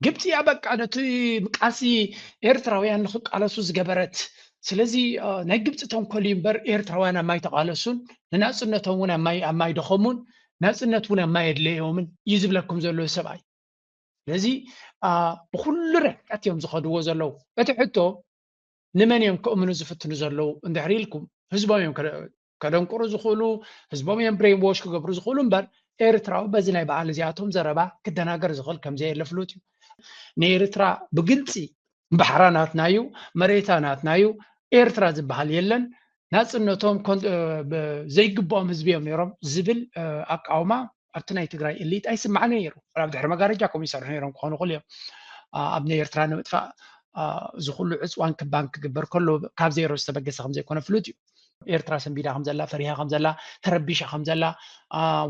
ግብፂ እያ በቃ ነቲ ቃልሲ ኤርትራውያን ንክቃለሱ ዝገበረት። ስለዚ ናይ ግብፂ ተንኮል እዩ እምበር ኤርትራውያን ኣብ ማይ ተቃለሱን ንናፅነቶም እውን ኣብ ማይ ደኸሙን ናፅነት እውን ኣብ ማይ የድለዮምን እዩ ዝብለኩም ዘሎ ሰብኣይ። ስለዚ ብኩሉ ርሕቀት እዮም ዝኸድዎ ዘለዉ። እቲ ሕቶ ንመን እዮም ክእምኑ ዝፍትኑ ዘለዉ እንድሕር ኢልኩም ህዝቦም እዮም ከደንቁሩ ዝኽእሉ፣ ህዝቦም እዮም ብሬን ዎሽ ክገብሩ ዝኽእሉ እምበር ኤርትራዊ በዚ ናይ በዓል እዚኣቶም ዘረባ ክደናገር ዝኽእል ከምዘየለ ፍሉጥ እዩ። ንኤርትራ ብግልፂ ባሕራ ናትና እዩ፣ መሬታ ናትና እዩ፣ ኤርትራ ዝበሃል የለን፣ ናፅነቶም ዘይግብኦም ህዝቢ እዮም ነይሮም ዝብል ኣቃውማ ኣብቲ ናይ ትግራይ እሊት ኣይስማዕን ነይሩ። ኣብ ድሕሪ መጋረጃ ከምኡ ይሰርሑ ነይሮም ክኾኑ ይኽእሉ እዮም። ኣብ ናይ ኤርትራ ንምጥፋእ እዚ ኩሉ ዕፅዋን ክባን ክግበር ከሎ ካብ ዜሮ ዝተበገሰ ከምዘይኮነ ፍሉጥ እዩ። ኤርትራ ሰንቢዳ ከምዘላ፣ ፈሪሃ ከምዘላ፣ ተረቢሻ ከምዘላ፣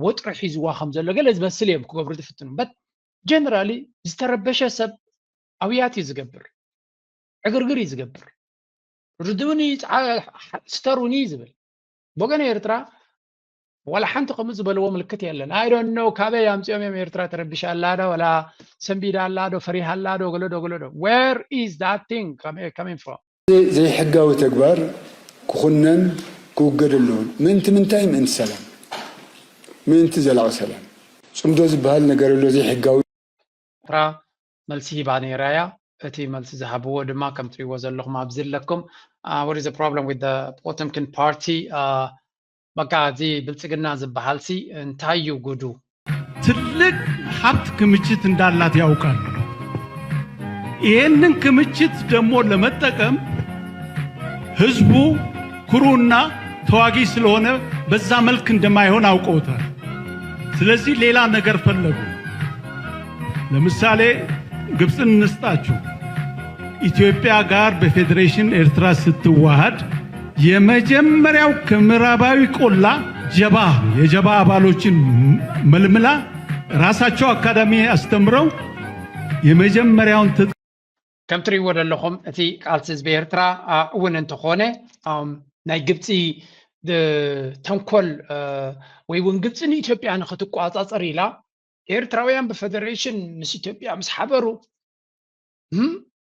ወጥሪ ሒዝዋ ከምዘሎ ገለ ዝመስል እዮም ክገብሩ ዝፍትኑ። በት ጀነራሊ ዝተረበሸ ሰብ ኣውያት እዩ ዝገብር፣ ዕግርግር እዩ ዝገብር። ርድኡኒ፣ ስተሩኒ እዩ ዝብል። ብወገን ኤርትራ ዋላ ሓንቲ ከምኡ ዝበልዎ ምልክት የለን። I don't know ካበይ ኣምፂኦም እዮም ኤርትራ ተረቢሻ ኣላ ዶ ዋላ ሰንቢዳ ኣላ ዶ ፈሪሃ ኣላ ዶ ገለ ዶ ገለ ዶ። Where is that thing coming from? ዘይሕጋዊ ተግባር ክኹነን ክውገድ ኣለዎ። ምእንቲ ምንታይ? ምእንቲ ሰላም፣ ምእንቲ ዘላቒ ሰላም። ፅምዶ ዝበሃል ነገር ኣሎ ዘይሕጋዊ። ኤርትራ መልሲ ሂባ ነይራ እያ። እቲ መልሲ ዝሃብዎ ድማ ከም ትሪእዎ ዘለኹም ኣብዚ ኣለኩም። What is the problem with the Potemkin party? በቃ እዚ ብልፅግና ዝበሃል ሲ እንታይ እዩ ጉዱ? ትልቅ ሀብት ክምችት እንዳላት ያውቃል። ይህንን ክምችት ደግሞ ለመጠቀም ህዝቡ ኩሩና ተዋጊ ስለሆነ በዛ መልክ እንደማይሆን አውቀውታል። ስለዚህ ሌላ ነገር ፈለጉ። ለምሳሌ ግብፅን እንስጣችሁ። ኢትዮጵያ ጋር በፌዴሬሽን ኤርትራ ስትዋሃድ የመጀመሪያው ከምዕራባዊ ቆላ ጀባ የጀባ አባሎችን መልምላ ራሳቸው አካዳሚ አስተምረው የመጀመሪያውን ትጥቅ ከም ትሪእዎ ዘለኹም እቲ ቃልሲ ህዝቢ ኤርትራ እውን እንተኾነ ናይ ግብፂ ተንኮል ወይ እውን ግብፂ ንኢትዮጵያ ንክትቋፃፀር ኢላ ኤርትራውያን ብፈደሬሽን ምስ ኢትዮጵያ ምስ ሓበሩ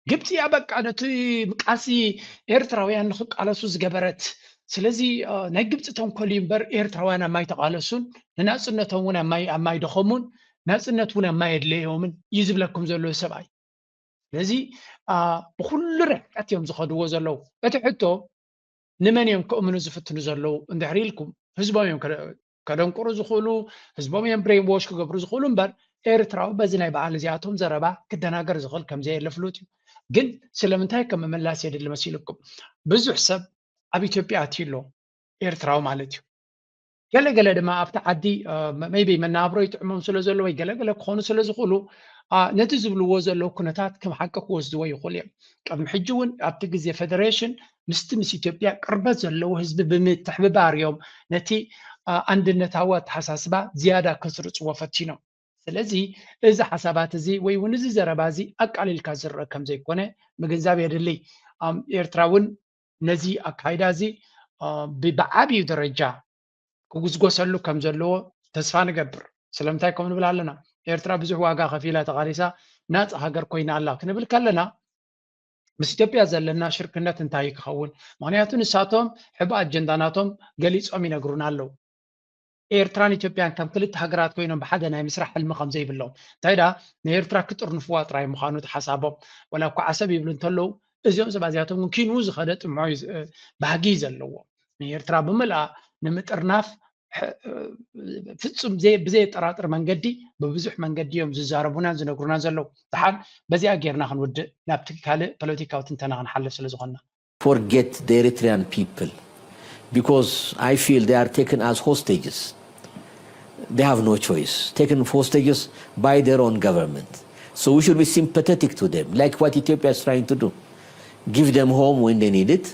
ግብፂ እያ በቃ ነቲ ቃልሲ ኤርትራውያን ንክቃለሱ ዝገበረት። ስለዚ ናይ ግብፂ ተንኮል እዩ እምበር ኤርትራውያን ኣብ ማይ ተቃለሱን ንናፅነቶም እውን ኣብ ማይ ደኸሙን ናፅነት እውን ኣብ ማይ የድለዮምን እዩ ዝብለኩም ዘሎ ሰብኣይ። ስለዚ ብኩሉ ርሕቀት እዮም ዝኸድዎ ዘለዉ። እቲ ሕቶ ንመን እዮም ክእምኑ ዝፍትኑ ዘለዉ እንድሕር ኢልኩም ህዝቦም እዮም ከደንቁሩ ዝኽእሉ፣ ህዝቦም እዮም ብሬን ዎሽ ክገብሩ ዝኽእሉ እምበር ኤርትራዊ በዚ ናይ በዓል እዚኣቶም ዘረባ ክደናገር ዝኽእል ከምዘየለ ፍሉጥ እዩ። ግን ስለምንታይ ከም ምምላስ የድሊ መሲልኩም? ብዙሕ ሰብ ኣብ ኢትዮጵያ ኣትዩ ኣሎ ኤርትራዊ ማለት እዩ። ገለገለ ድማ ኣብቲ ዓዲ maybe መነባብሮ ይጥዕሞም ስለ ዘሎ ወይ ገለገለ ክኾኑ ስለ ዝኽእሉ ነቲ ዝብልዎ ዘለዉ ኩነታት ከም ሓቂ ክወስድዎ ይኽእሉ እዮም። ቅድሚ ሕጂ እውን ኣብቲ ግዜ ፈደሬሽን ምስቲ ምስ ኢትዮጵያ ቅርበት ዘለዎ ህዝቢ ብምትሕብባር እዮም ነቲ ኣንድነታዊ ኣተሓሳስባ ዝያዳ ከስርፅዎ ፈቲኖም። ስለዚ እዚ ሓሳባት እዚ ወይ እውን እዚ ዘረባ እዚ ኣቃሊልካ ዝረአ ከም ዘይኮነ ምግንዛብ የድሊ። ኤርትራ እውን ነዚ ኣካይዳ እዚ ብዓብዩ ደረጃ ክጉዝጎሰሉ ከም ዘለዎ ተስፋ ንገብር። ስለምንታይ ከምኡ ንብል ኣለና? ኤርትራ ብዙሕ ዋጋ ከፊላ ተቓሊሳ ናፃ ሃገር ኮይና ኣላ ክንብል ከለና ምስ ኢትዮጵያ ዘለና ሽርክነት እንታይ ክኸውን? ምክንያቱ ንሳቶም ሕቡእ ኣጀንዳ ናቶም ገሊፆም ይነግሩና ኣለዉ። ኤርትራን ኢትዮጵያን ከም ክልተ ሃገራት ኮይኖም ብሓደ ናይ ምስራሕ ሕልሚ ከም ዘይብሎም እንታይ ዳ ንኤርትራ ክጥርንፍዋ ጥራይ ምዃኑ እቲ ሓሳቦም። ወላ እኳ ዓሰብ ይብሉ እንተለዉ እዚኦም ሰባት እዚኣቶም ግን ኪንኡ ዝኸደ ጥምዖ ባህጊ እዩ ዘለዎ። ንኤርትራ ብምልኣ ንምጥርናፍ ፍጹም ብዘየጠራጥር መንገዲ ብብዙሕ መንገዲ እዮም ዝዛረቡናን ዝነግሩናን ዘለዉ። ደሓን በዚኣ ጌርና ክንውድእ ናብቲ ካልእ ፖለቲካዊ ትንተና ክንሓልፍ ስለ ዝኾንና። Forget the Eritrean people because I feel they are taken as hostages. They have no choice, taken hostages by their own government. So we should be sympathetic to them, like what Ethiopia is trying to do. Give them home when they need it,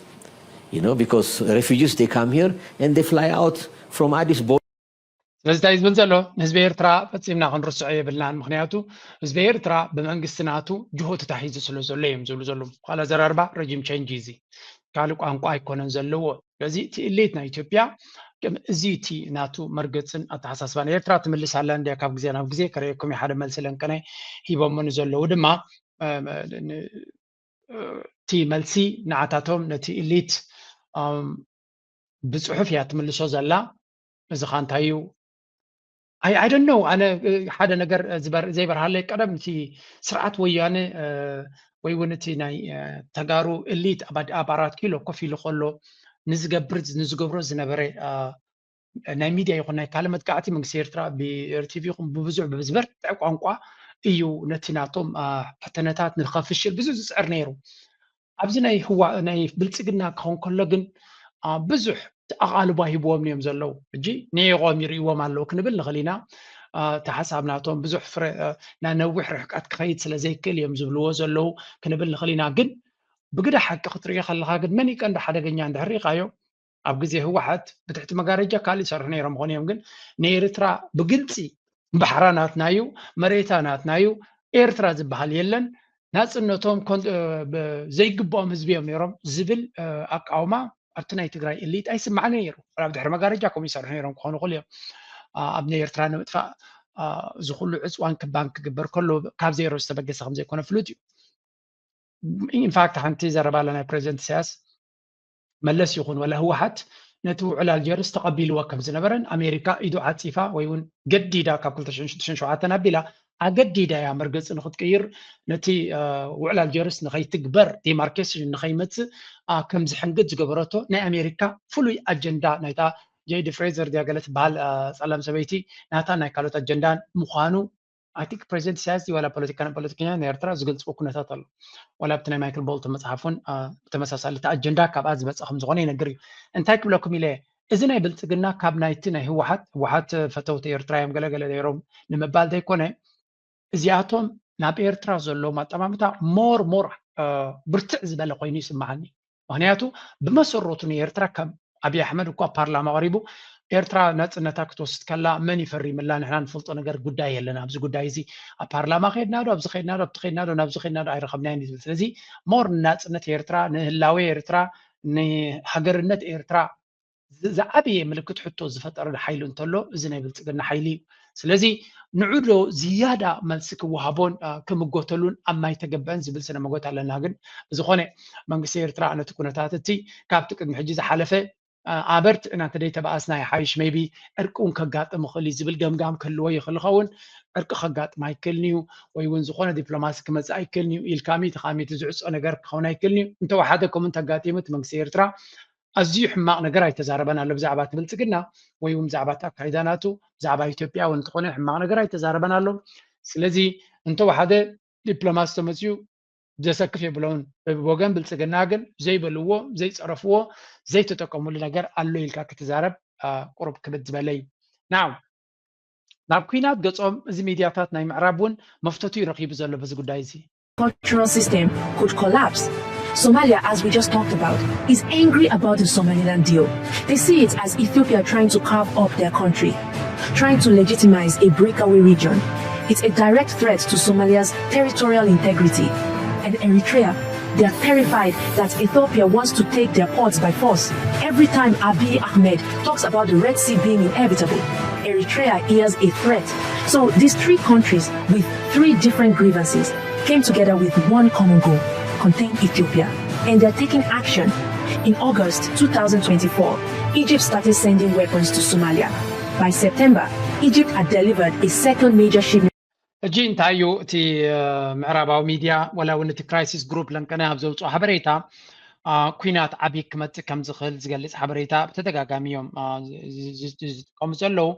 you know, because refugees, they come here and they fly out from Addis border. ስለዚ እንታይ ዝብል ዘሎ ንህዝቢ ኤርትራ ፈጺምና ክንርስዖ የብልናን። ምክንያቱ ህዝቢ ኤርትራ ብመንግስቲ ናቱ ጅሆ ተታሒዙ ስለ ዘሎ እዮም ዝብሉ ዘለዉ። ካልእ ኣዘራርባ ረጂም ቸንጅ እዚ ካልእ ቋንቋ ኣይኮነን ዘለዎ። ስለዚ እቲ እሌት ናይ ኢትዮጵያ እዚ እቲ ናቱ መርገፅን ኣተሓሳስባን። ኤርትራ ትምልስ ኣላ እንድያ ካብ ግዜ ናብ ግዜ ከርእየኩም ሓደ መልሲ ለንቀናይ ሂቦሞ ንዘለዉ ድማ እቲ መልሲ ንዓታቶም ነቲ ኢሊት ብፅሑፍ እያ ትምልሶ ዘላ። እዚ ካ እንታይ እዩ? I don't know። ኣነ ሓደ ነገር ዘይበርሃለይ ቀደም እቲ ስርዓት ወያነ ወይ እውን እቲ ናይ ተጋሩ ኢሊት ኣብ ኣራት ኪሎ ኮፍ ኢሉ ከሎ ንዝገብር ንዝገብሮ ዝነበረ ናይ ሚድያ ይኹን ናይ ካልእ መጥቃዕቲ መንግስቲ ኤርትራ ብኤርቲቪ ይኹን ብብዙሕ ብዝበርትዕ ቋንቋ እዩ ነቲ ናቶም ሕተነታት ንኸፍሽል ብዙሕ ዝፅዕር ነይሩ። ኣብዚ ናይ ህዋ ናይ ብልፅግና ክኸውን ከሎ ግን ብዙሕ ኣቓልቦ ሂብዎም እዮም ዘለዉ። ሕጂ ኔቆም ይርእይዎም ኣለዉ ክንብል ንኽእል ኢና። እቲ ሓሳብ ናቶም ብዙሕ ፍረ ናይ ነዊሕ ርሕቀት ክኸይድ ስለ ዘይክእል እዮም ዝብልዎ ዘለዉ ክንብል ንኽእል ኢና። ግን ብግዳ ሓቂ ክትርእዮ ከለኻ ግን መን እዩ ቀንዲ ሓደገኛ እንድሕር ርኢኻዮ ኣብ ግዜ ህወሓት ብትሕቲ መጋረጃ ካልእ ይሰርሑ ነይሮም ይኾኑ እዮም። ግን ንኤርትራ ብግልፂ ባሕራ ናትና እዩ፣ መሬታ ናትና እዩ፣ ኤርትራ ዝበሃል የለን፣ ናፅነቶም ዘይግብኦም ህዝቢ እዮም ነይሮም ዝብል ኣቃውማ ኣብቲ ናይ ትግራይ ኢሊት ኣይስማዕን ነይሩ። ኣብ ድሕሪ መጋረጃ ከምኡ ይሰርሑ ነይሮም ክኾኑ ይኽእሉ እዮም። ኣብ ናይ ኤርትራ ንምጥፋእ እዚ ኩሉ ዕፅዋን ክባን ክግበር ከሎ ካብ ዜሮ ዝተበገሰ ከም ዘይኮነ ፍሉጥ እዩ። ኢንፋክት ሓንቲ ዘረባ ኣላ ናይ ፕሬዚደንት ኢሳያስ መለስ ይኹን ወላ ህወሓት ነቲ ውዕል ኣልጀርስ ተቐቢልዎ ከም ዝነበረን ኣሜሪካ ኢዱ ዓፂፋ ወይ እውን ገዲዳ ካብ ክልተ ሽሕን ሽዱሽተን ኣቢላ ኣገዲዳ እያ መርገፂ ንክትቅይር ነቲ ውዕል ኣልጀርስ ንኸይትግበር ዲማርኬሽን ንኸይመፅእ ከም ዝሕንግድ ዝገበረቶ ናይ ኣሜሪካ ፍሉይ ኣጀንዳ ናይታ ጄዲ ፍሬዘር ድያ ገለ ትበሃል ፀላም ሰበይቲ ናታ ናይ ካልኦት ኣጀንዳን ምዃኑ I think ፕሬዚደንት ኢሳያስ ዋላ ፖለቲካ ፖለቲከኛ ናይ ኤርትራ ዝገልፅዎ ኩነታት ኣሎ። ዋላ ኣብቲ ናይ ማይክል ቦልቶ መፅሓፍ እውን ብተመሳሳሊ እቲ ኣጀንዳ ካብኣ ዝመፀ ከም ዝኾነ ይነግር እዩ። እንታይ ክብለኩም ኢለ እዚ ናይ ብልፅግና ካብ ናይቲ ናይ ህወሓት ህወሓት ፈተውቲ ኤርትራ እዮም ገለገለ ነይሮም ንምባል ዘይኮነ እዚኣቶም ናብ ኤርትራ ዘለዎም ኣጠማምታ ሞር ሞር ብርትዕ ዝበለ ኮይኑ ይስምዓኒ። ምክንያቱ ብመሰረቱ ንኤርትራ ከም ኣብይ ኣሕመድ እኳ ፓርላማ ቀሪቡ ኤርትራ ናፅነታ ክትወስድ ከላ መን ይፈሪምላ ንሕና ንፈልጦ ነገር ጉዳይ የለን ኣብዚ ጉዳይ እዚ ኣብ ፓርላማ ከድና ዶ ኣብዚ ከድና ዶ ኣብቲ ከድና ዶ ናብዚ ከድና ዶ ኣይረኸብናዮን ዝብል ስለዚ ሞር ንናፅነት ኤርትራ ንህላዌ ኤርትራ ንሃገርነት ኤርትራ ዝዓበየ ምልክት ሕቶ ዝፈጠረ ሓይሊ እንተሎ እዚ ናይ ብልፅግና ሓይሊ እዩ ስለዚ ንዑ ዶ ዝያዳ መልሲ ክወሃቦን ክምጎተሉን ኣብ ማይ ተገብዐን ዝብል ስነ መጎት ኣለና ግን ብዝኾነ መንግስቲ ኤርትራ ነቲ ኩነታት እቲ ካብቲ ቅድሚ ሕጂ ዝሓለፈ ኣበርትዕና እንተደይተባኣስና ይሓይሽ maybe ዕርቂ እውን ከጋጥም ይኽእል እዩ ዝብል ገምጋም ክህልዎ ይኽእል ይኸውን ዕርቂ ከጋጥም ኣይክእልን እዩ ወይ እውን ዝኾነ ዲፕሎማሲ ክመፅእ ኣይክእልን እዩ ኢልካ ሚእቲ ካብ ሚእቲ ዝዕፆ ነገር ክኸውን ኣይክእልን እዩ እንተወሓደ ከምኡ እንተጋጢሙ እቲ መንግስቲ ኤርትራ ኣዝዩ ሕማቕ ነገር ኣይተዛረበን ኣሎ ብዛዕባ እቲ ብልፅግና ወይ እውን ብዛዕባ እቲ ኣካይዳ ናቱ ብዛዕባ ኢትዮጵያ እውን እንተኾነ ሕማቕ ነገር ኣይተዛረበን ኣሎ ስለዚ እንተወሓደ ዲፕሎማሲ ተመፅዩ ዘሰክፍ የብሎምን ብወገን ብልፅግና ግን ዘይበልዎ ዘይፀረፍዎ ዘይተጠቀሙሉ ነገር ኣሎ ኢልካ ክትዛረብ ቁሩብ ክብድ ዝበለ እዩ ናው ናብ ኩናት ገፆም እዚ ሚድያታት ናይ ምዕራብ እውን መፍተቱ ይረኪቡ ዘሎ በዚ ጉዳይ እዚ cultural system could collapse. Somalia, as we just talked about, is angry about the Somaliland deal. They see it as Ethiopia trying to carve up their country, trying to legitimize a breakaway region. It's a direct threat to Somalia's territorial integrity. And Eritrea, they are terrified that Ethiopia wants to take their ports by force. Every time Abiy Ahmed talks about the Red Sea being inevitable, Eritrea hears a threat. So these three countries with three different grievances came together with one common goal contain Ethiopia. And they're taking action. In August two thousand twenty-four, Egypt started sending weapons to Somalia. By September, Egypt had delivered a second major shipment. ሕጂ እንታይ እዩ እቲ ምዕራባዊ ሚድያ ወላ እውን እቲ ክራይሲስ ግሩፕ ለንቀነ ኣብ ዘውፅኦ ሓበሬታ ኩናት ዓብዪ ክመፅእ ከም ዝኽእል ዝገልፅ ሓበሬታ ብተደጋጋሚ እዮም ዝጥቀሙ ዘለዉ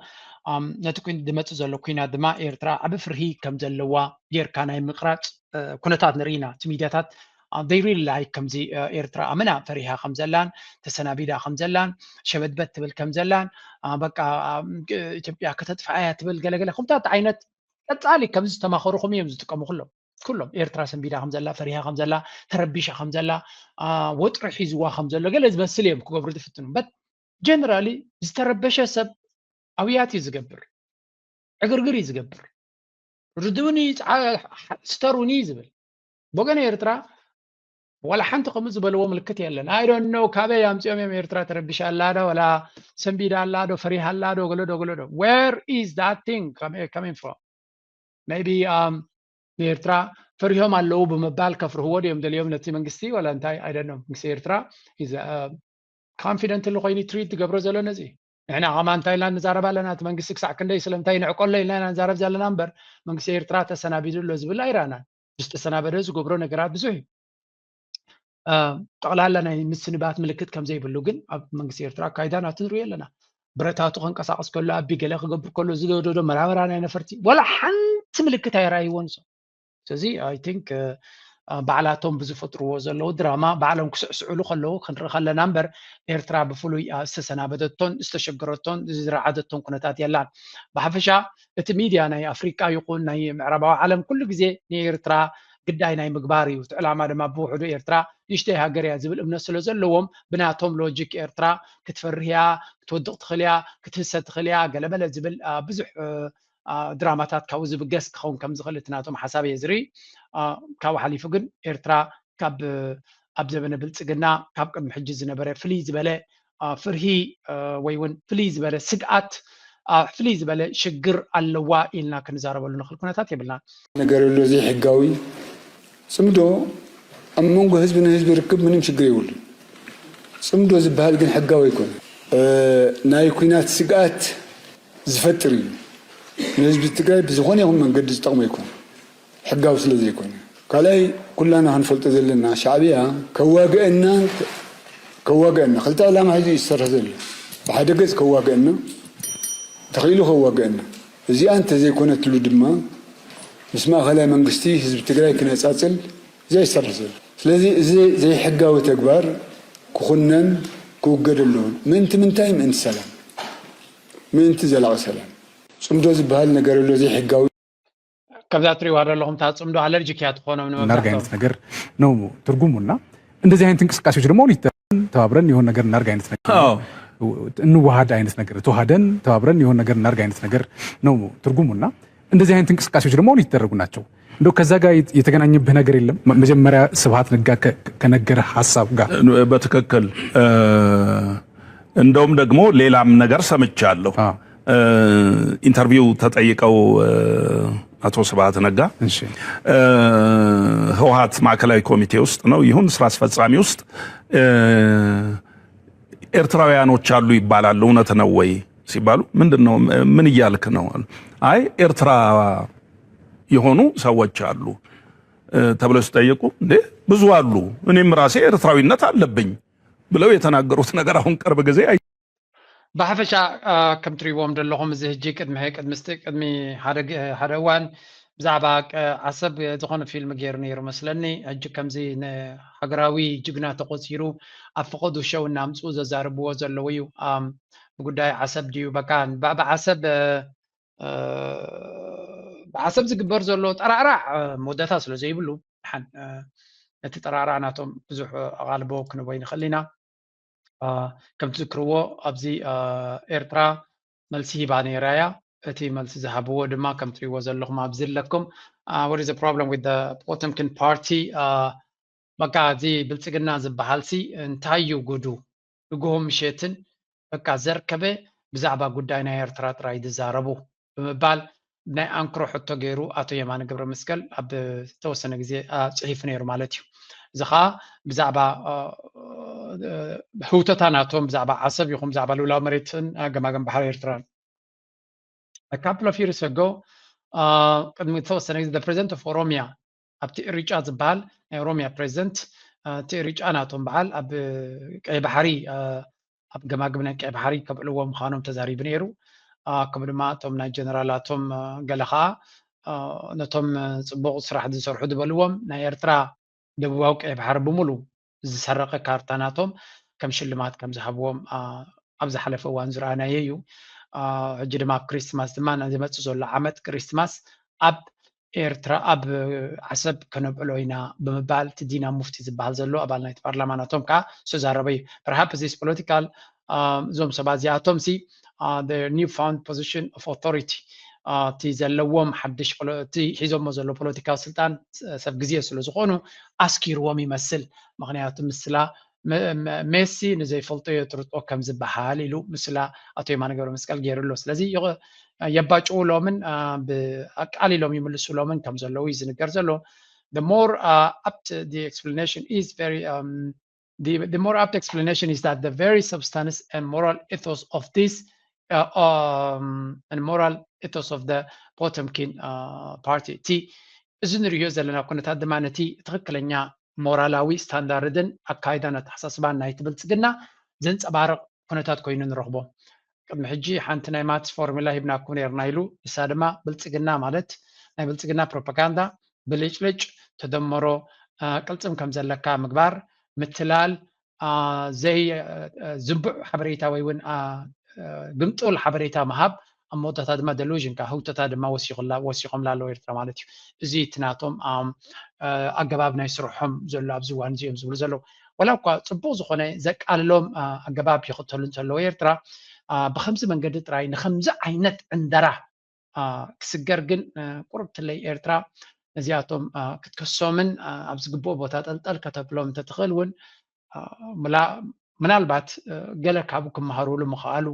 ነቲ ዝመፅእ ዘሎ ኩናት ድማ ኤርትራ ዓብ ፍርሂ ከም ዘለዋ ጌርካ ናይ ምቕራፅ ኩነታት ንርኢና እቲ ሚድያታት they really like ከምዚ ኤርትራ ኣመና ፈሪሃ ከም ዘላን ተሰናቢዳ ከም ዘላን ሸበድበት ትብል ከም ዘላን በቃ ኢትዮጵያ ከተጥፍኣያ ትብል ገለገለ ከምታት ዓይነት ቀፃሊ ከምዚ ዝተማኸሩኹም እዮም ዝጥቀሙ ኩሎም ኩሎም ኤርትራ ሰንቢዳ ከም ዘላ ፈሪሃ ከም ዘላ ተረቢሻ ከም ዘላ ወጥሪ ሒዝዋ ከም ዘሎ ገለ ዝመስል እዮም ክገብሩ ዝፍትኑ but generally ዝተረበሸ ሰብ ኣውያት እዩ ዝገብር ዕግርግር እዩ ዝገብር ርድውኒ ስተሩኒ እዩ ዝብል ብወገን ኤርትራ ዋላ ሓንቲ ከምኡ ዝበልዎ ምልክት የለን። I don't know ካበይ ኣምፂኦም እዮም ኤርትራ ተረቢሻ ኣላ ዶ፣ ዋላ ሰንቢዳ ኣላ ዶ፣ ፈሪሃ ኣላ ዶ፣ ገሎ ዶ፣ ገሎ ዶ። Where is that thing coming from? Maybe ንኤርትራ ፈሪሆም ኣለዉ ብምባል ከፍርህዎ ድዮም ደልዮም ነቲ መንግስቲ፣ ዋላ እንታይ? I don't know። መንግስቲ ኤርትራ confidently ኮይኑ ትሪት ዝገብሮ ዘሎ ነዚ። ንሕና ከማ እንታይ ኢልና ንዛረብ ኣለና? እቲ መንግስቲ ክሳዕ ክንደይ ስለምንታይ ንዕቆሎ ኢልና ኢና ንዛረብ ዘለና እምበር፣ መንግስቲ ኤርትራ ተሰናቢዱ ኣሎ ዝብል ኣይረኣናን። ዝተሰናበደ ዝገብሮ ነገራት ብዙሕ እዩ። ጠቕላላ ናይ ምስንባት ምልክት ከም ዘይብሉ ግን ኣብ መንግስቲ ኤርትራ ኣካይዳ ናቱ ንርኢ ኣለና። ብረታቱ ከንቀሳቐስ ከሎ፣ ኣቢ ገለ ክገብር ከሎ፣ ዝደደዶ መራመራ ናይ ነፈርቲ፣ ዋላ ሓንቲ ምልክት ኣይረኣይዎን። So ስለዚ I think ባዕላቶም ብዝፈጥርዎ ዘለዉ ድራማ ባዕሎም ክስዕስዕሉ ከለዉ ክንርኢ ከለና እምበር፣ ኤርትራ ብፍሉይ ዝተሰናበደቶን ዝተሸገረቶን ዝረዓደቶን ኩነታት የላን። ብሓፈሻ እቲ ሚድያ ናይ ኣፍሪቃ ይኹን ናይ ምዕራባዊ ዓለም ኩሉ ግዜ ንኤርትራ ግዳይ ናይ ምግባር እዩ። እቲ ዕላማ ድማ ብውሕዱ ኤርትራ ንእሽተይ ሃገር እያ ዝብል እምነት ስለ ዘለዎም፣ ብናቶም ሎጂክ ኤርትራ ክትፈርህ እያ፣ ክትወድቕ ትኽእል እያ፣ ክትህሰ ትኽእል እያ፣ ገለመለ ዝብል ብዙሕ ድራማታት ካብኡ ዝብገስ ክኸውን ከም ዝኽእል እቲ ናቶም ሓሳብ እየ ዝርኢ። ካብኡ ሓሊፉ ግን ኤርትራ ካብ ኣብ ዘበነ ብልጽግና ካብ ቅድሚ ሕጂ ዝነበረ ፍልይ ዝበለ ፍርሂ ወይ እውን ፍልይ ዝበለ ስግኣት፣ ፍልይ ዝበለ ሽግር ኣለዋ ኢልና ክንዛረበሉ ንኽእል ኩነታት የብልናን። ነገር ኣሎ ዘይሕጋዊ ጽምዶ ኣብ መንጎ ህዝቢ ንህዝቢ ርክብ ምንም ሽግር የብሉን። ጽምዶ ዝበሃል ግን ሕጋዊ ኣይኮነ። ናይ ኩናት ስግኣት ዝፈጥር እዩ። ንህዝቢ ትግራይ ብዝኾነ ይኹን መንገዲ ዝጠቕሞ ኣይኮነ፣ ሕጋዊ ስለ ዘይኮነ። ካልኣይ ኩላና ክንፈልጦ ዘለና ሻዕብያ ከዋግአና ከዋግአና ክልተ ዕላማ ሒዙ እዩ ዝሰርሕ ዘሎ። ብሓደ ገፅ ከዋግአና ተኽኢሉ ከዋግአና፣ እዚኣ እንተዘይኮነትሉ ድማ ምስ ማእኸላይ መንግስቲ ህዝቢ ትግራይ ክነፃፅል ዘይሰርሕ ዘሎ። ስለዚ እዚ ዘይሕጋዊ ተግባር ክኹነን ክውገድ ኣለዎ። ምእንቲ ምንታይ? ምእንቲ ሰላም፣ ምእንቲ ዘላቒ ሰላም። ፅምዶ ዝበሃል ነገር ኣሎ ዘይሕጋዊ። ከምዛ ትሪዋ ዘለኹም እታ ፅምዶ ኣለርጂክ እያ ትኾኖም እናርግ አይነት ነገር ነው ትርጉሙና እንደዚህ አይነት እንቅስቃሴዎች ደግሞ አሁን ይተባብረን የሆን ነገር እናርግ አይነት ነገር እንዋሃድ አይነት ነገር ተዋህደን ተባብረን የሆን ነገር እናርግ አይነት ነገር ነው ትርጉሙና እንደዚህ አይነት እንቅስቃሴዎች ደግሞ አሁን ይደረጉ ናቸው። እንደው ከዛ ጋር የተገናኘብህ ነገር የለም? መጀመሪያ ስብሀት ነጋ ከነገረ ሀሳብ ጋር በትክክል እንደውም ደግሞ ሌላም ነገር ሰምቻለሁ። ኢንተርቪው ተጠይቀው አቶ ስብሀት ነጋ ህወሀት ማዕከላዊ ኮሚቴ ውስጥ ነው ይሁን ስራ አስፈጻሚ ውስጥ ኤርትራውያኖች አሉ ይባላል፣ እውነት ነው ወይ ሲባሉ ምንድን ነው ምን እያልክ ነው? አይ ኤርትራ የሆኑ ሰዎች አሉ ተብለው ሲጠየቁ እንዴ ብዙ አሉ፣ እኔም ራሴ ኤርትራዊነት አለብኝ ብለው የተናገሩት ነገር አሁን ቅርብ ጊዜ ብሓፈሻ ከም ትሪእዎም ዘለኹም እዚ ህጂ ቅድሚ ቅድሚ ቅድሚ ሓደ እዋን ብዛዕባ ዓሰብ ዝኾነ ፊልም ገይሩ ነይሩ መስለኒ። ሕጂ ከምዚ ንሃገራዊ ጅግና ተቆፂሩ ኣብ ፈቐዱ ሸው እናምፅኡ ዘዛርብዎ ዘለዉ እዩ። ብጉዳይ ዓሰብ ድዩ በቃ ብዓሰብ ብዓሰብ ዝግበር ዘሎ ጠራዕራዕ መወዳእታ ስለ ዘይብሉ ሓን ነቲ ጠራዕራዕ ናቶም ብዙሕ ኣቓልቦ ክንቦ ይንኽእል ኢና። ከም ትዝክርዎ ኣብዚ ኤርትራ መልሲ ሂባ ነይራ እያ። እቲ መልሲ ዝሃብዎ ድማ ከም ትሪእዎ ዘለኹም ኣብዚ ኣለኩም። What is the problem with the Potemkin party? በቃ እዚ ብልፅግና ዝበሃል ሲ እንታይ እዩ ጉዱ? ንግሆ ምሸትን በቃ ዘርከበ ብዛዕባ ጉዳይ ናይ ኤርትራ ጥራይ ዝዛረቡ ብምባል ናይ ኣንክሮ ሕቶ ገይሩ ኣቶ የማነ ገብረመስቀል ኣብ ዝተወሰነ ግዜ ጽሒፉ ነይሩ ማለት እዩ። እዚ ከዓ ብዛዕባ ህውተታ ናቶም ብዛዕባ ዓሰብ ይኹን ብዛዕባ ልውላዊ መሬትን ገማግም ባሕሪ ኤርትራን A couple of years ago ቅድሚ ዝተወሰነ ግዜ president of ኦሮሚያ ኣብቲ እሪጫ ዝበሃል ናይ ኦሮሚያ ፕሬዚደንት እቲ እሪጫ ናቶም በዓል ኣብ ቀይ ባሕሪ ኣብ ገማግም ናይ ቀይ ባሕሪ ከብዕልዎ ምዃኖም ተዛሪቡ ነይሩ። ከምኡ ድማ እቶም ናይ ጀነራላቶም ገለ ከዓ ነቶም ፅቡቕ ስራሕ ዝሰርሑ ዝበልዎም ናይ ኤርትራ ደቡባዊ ቀይ ባሕሪ ብምሉ ዝሰረቐ ካርታ ናቶም ከም ሽልማት ከም ዝሃብዎም ኣብ ዝሓለፈ እዋን ዝረኣናዮ እዩ። ሕጂ ድማ ኣብ ክሪስትማስ ድማ ዝመፅእ ዘሎ ዓመት ክሪስትማስ ኣብ ኤርትራ ኣብ ዓሰብ ከነብዕሎ ኢና ብምባል እቲ ዲና ሙፍቲ ዝበሃል ዘሎ ኣባል ናይቲ ፓርላማ ናቶም ከዓ ዝተዛረበ እዩ። Perhaps this political እዞም ሰባት እዚኣቶም ሲ new found position of authority እቲ ዘለዎም ሓድሽ እቲ ሒዞሞ ዘሎ ፖለቲካዊ ስልጣን ሰብ ግዜ ስለ ዝኾኑ ኣስኪርዎም ይመስል። ምክንያቱ ምስላ ሜሲ ንዘይፈልጦ የጥርጦ ከም ዝበሃል ኢሉ ምስላ ኣቶ የማነ ገብረ መስቀል ገይሩ ኣሎ። ስለዚ የባጭውሎምን ኣቃሊሎም ይምልሱሎምን ከም ዘለዉ እዩ ዝንገር ዘሎ። The more uh, apt the explanation is very um, the, the more apt explanation is that the very substance and moral ethos of this uh, um, and moral ethos of the Potemkin uh, party እቲ እዚ ንሪዮ ዘለና ኩነታት ድማ ነቲ ትኽክለኛ ሞራላዊ ስታንዳርድን ኣካይዳን ኣተሓሳስባን ናይቲ ብልፅግና ዘንፀባርቕ ኩነታት ኮይኑ ንረኽቦ። ቅድሚ ሕጂ ሓንቲ ናይ ማትስ ፎርሙላ ሂብናኩም ነርና ኢሉ፣ ንሳ ድማ ብልፅግና ማለት ናይ ብልፅግና ፕሮፓጋንዳ ብልጭልጭ ተደመሮ ቅልፅም ከም ዘለካ ምግባር፣ ምትላል፣ ዘይ ዝንቡዕ ሓበሬታ ወይ እውን ግምጡል ሓበሬታ ምሃብ፣ ኣብ መወዳእታ ድማ ደሉዥን ካ ህውተታ ድማ ወሲኹላ ወሲኾምላ ኣለዉ ኤርትራ ማለት እዩ። እዚ እቲ ናቶም ኣገባብ ናይ ስርሖም ዘሎ ኣብዚ እዋን እዚኦም ዝብሉ ዘለዉ። ዋላ እኳ ፅቡቕ ዝኾነ ዘቃልሎም ኣገባብ ይኽተሉ እንተለዉ ኤርትራ ብከምዚ መንገዲ ጥራይ ንከምዚ ዓይነት ዕንደራ ክስገር ግን ቁርብትለይ ኤርትራ ነዚኣቶም ክትከሶምን ኣብ ዝግብኦ ቦታ ጠልጠል ከተብሎም እንተትኽእል እውን ምናልባት ገለ ካብኡ ክመሃሩሉ ምኽኣሉ